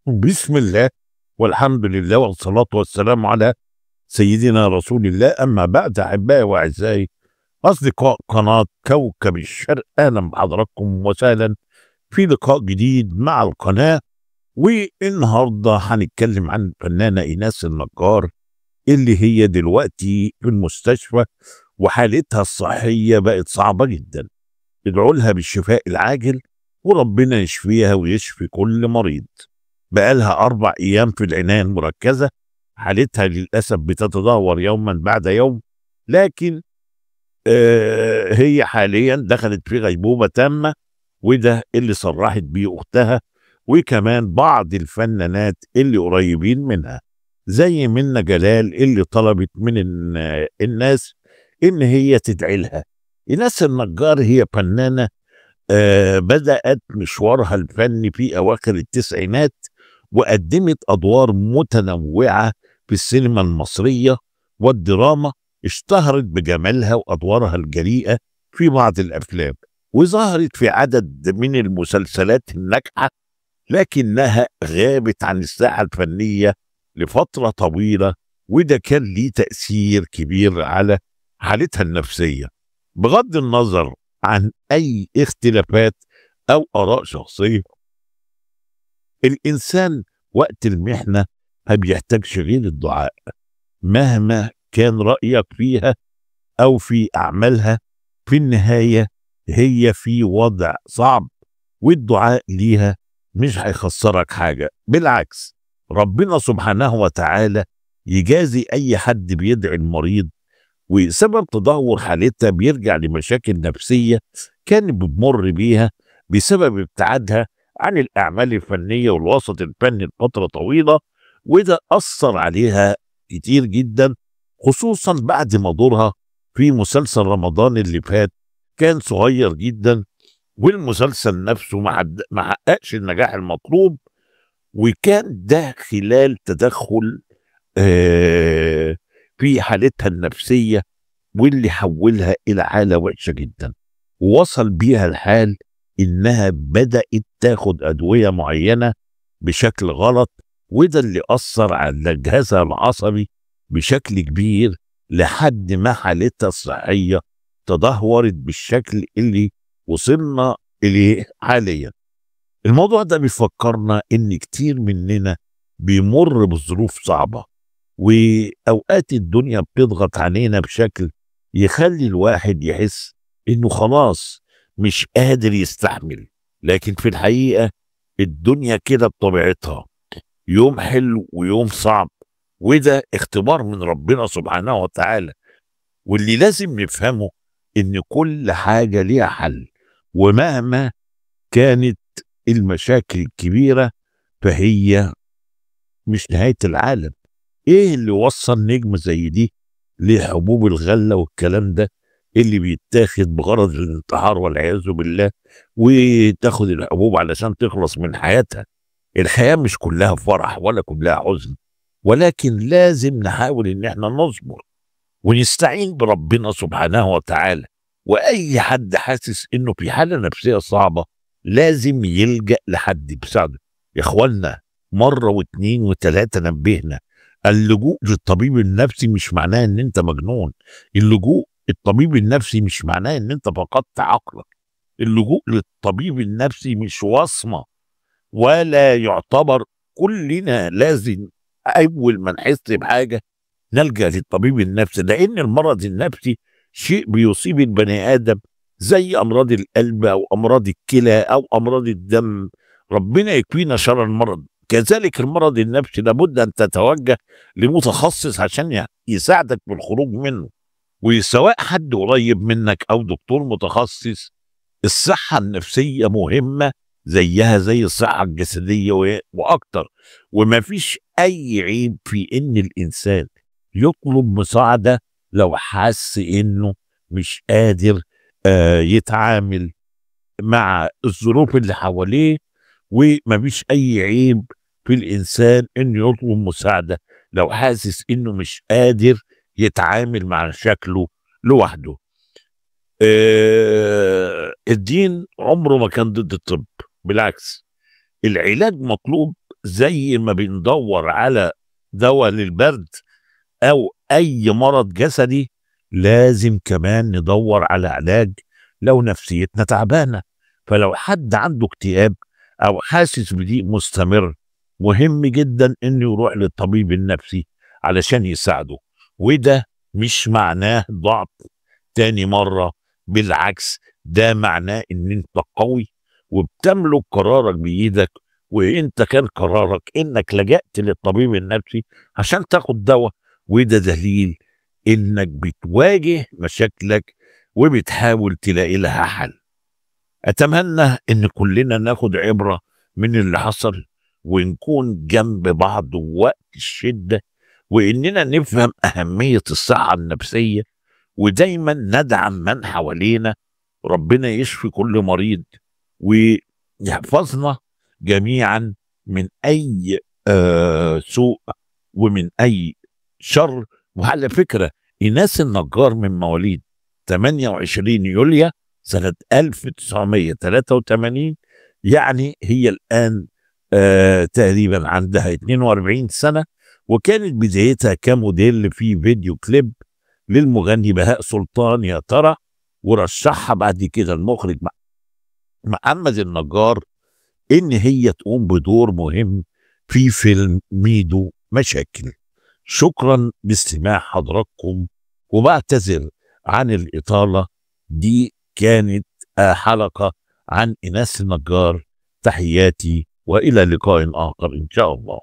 بسم الله والحمد لله والصلاة والسلام على سيدنا رسول الله. أما بعد، أحبائي وأعزائي أصدقاء قناة كوكب الشرق، أهلا بحضراتكم وسهلا في لقاء جديد مع القناة. والنهاردة هنتكلم عن الفنانة إيناس النجار اللي هي دلوقتي في المستشفى وحالتها الصحية بقت صعبة جدا. ادعوا لها بالشفاء العاجل وربنا يشفيها ويشفي كل مريض. بقالها 4 أيام في العناية المركزة، حالتها للأسف بتتدهور يوما بعد يوم، لكن هي حاليا دخلت في غيبوبة تامة، وده اللي صرحت بيه أختها وكمان بعض الفنانات اللي قريبين منها زي منى جلال اللي طلبت من الناس إن هي تدعي لها. إيناس النجار هي فنانة بدأت مشوارها الفني في أواخر التسعينات، وقدمت أدوار متنوعة في السينما المصرية والدراما. اشتهرت بجمالها وأدوارها الجريئة في بعض الأفلام، وظهرت في عدد من المسلسلات الناجحة، لكنها غابت عن الساحة الفنية لفترة طويلة، وده كان ليه تأثير كبير على حالتها النفسية. بغض النظر عن أي اختلافات أو آراء شخصية، الإنسان وقت المحنة ما بيحتاجش غير الدعاء، مهما كان رأيك فيها أو في أعمالها. في النهاية هي في وضع صعب، والدعاء ليها مش هيخسرك حاجة، بالعكس ربنا سبحانه وتعالى يجازي أي حد بيدعي المريض. وسبب تدهور حالتها بيرجع لمشاكل نفسية كانت بتمر بيها بسبب ابتعادها عن الأعمال الفنية والوسط الفني لفترة طويلة، وده أثر عليها كتير جدا، خصوصا بعد ما دورها في مسلسل رمضان اللي فات كان صغير جدا، والمسلسل نفسه ما حققش النجاح المطلوب، وكان ده خلال تدخل في حالتها النفسية واللي حولها إلى حالة وحشة جدا، ووصل بيها الحال إنها بدأت تاخد أدوية معينة بشكل غلط، وده اللي أثر على جهازها العصبي بشكل كبير لحد ما حالتها الصحية تدهورت بالشكل اللي وصلنا إليه حاليا. الموضوع ده بيفكرنا إن كتير مننا بيمر بظروف صعبة، وأوقات الدنيا بتضغط علينا بشكل يخلي الواحد يحس إنه خلاص مش قادر يستحمل، لكن في الحقيقة الدنيا كده بطبيعتها، يوم حلو ويوم صعب، وده اختبار من ربنا سبحانه وتعالى. واللي لازم نفهمه إن كل حاجة ليها حل، ومهما كانت المشاكل الكبيرة فهي مش نهاية العالم. ايه اللي وصل نجم زي دي لحبوب الغلة والكلام ده اللي بيتاخد بغرض الانتحار والعياذ بالله، وتاخد الحبوب علشان تخلص من حياتها؟ الحياة مش كلها فرح ولا كلها حزن، ولكن لازم نحاول ان احنا نصبر ونستعين بربنا سبحانه وتعالى. واي حد حاسس انه في حالة نفسية صعبة لازم يلجأ لحد يساعده. يا اخوانا، مرة واثنين وثلاثة نبهنا، اللجوء للطبيب النفسي مش معناه ان انت مجنون، اللجوء الطبيب النفسي مش معناه ان انت فقدت عقلك، اللجوء للطبيب النفسي مش وصمة ولا يعتبر. كلنا لازم اول ما نحس بحاجة نلجأ للطبيب النفسي، لان المرض النفسي شيء بيصيب البني ادم زي امراض القلب او امراض الكلى او امراض الدم، ربنا يكفينا شر المرض. كذلك المرض النفسي لابد ان تتوجه لمتخصص عشان يساعدك بالخروج منه، وسواء حد قريب منك او دكتور متخصص. الصحة النفسية مهمة زيها زي الصحة الجسدية واكتر، وما فيش اي عيب في ان الانسان يطلب مساعدة لو حس انه مش قادر يتعامل مع الظروف اللي حواليه، ومفيش اي عيب في الانسان انه يطلب مساعدة لو حاسس انه مش قادر يتعامل مع شكله لوحده. الدين عمره ما كان ضد الطب، بالعكس العلاج مطلوب زي ما بندور على دواء للبرد أو أي مرض جسدي، لازم كمان ندور على علاج لو نفسيتنا تعبانة. فلو حد عنده اكتئاب أو حاسس بضيق مستمر، مهم جدا إنه يروح للطبيب النفسي علشان يساعده. وده مش معناه ضعف تاني مرة، بالعكس ده معناه إن أنت قوي وبتملك قرارك بإيدك، وإنت كان قرارك إنك لجأت للطبيب النفسي عشان تاخد دواء، وده دليل إنك بتواجه مشاكلك وبتحاول تلاقي لها حل. أتمنى إن كلنا ناخد عبرة من اللي حصل، ونكون جنب بعض وقت الشدة، وإننا نفهم أهمية الصحة النفسية، ودايما ندعم من حوالينا. ربنا يشفي كل مريض ويحفظنا جميعا من أي سوء ومن أي شر. وعلى فكرة إيناس النجار من مواليد 28 يوليو سنة 1983، يعني هي الآن تقريبا عندها 42 سنة، وكانت بدايتها كموديل في فيديو كليب للمغني بهاء سلطان يا ترى، ورشحها بعد كده المخرج محمد النجار إن هي تقوم بدور مهم في فيلم ميدو مشاكل. شكرا لاستماع حضراتكم، وبعتذر عن الإطالة. دي كانت حلقة عن إيناس النجار. تحياتي وإلى لقاء آخر إن شاء الله.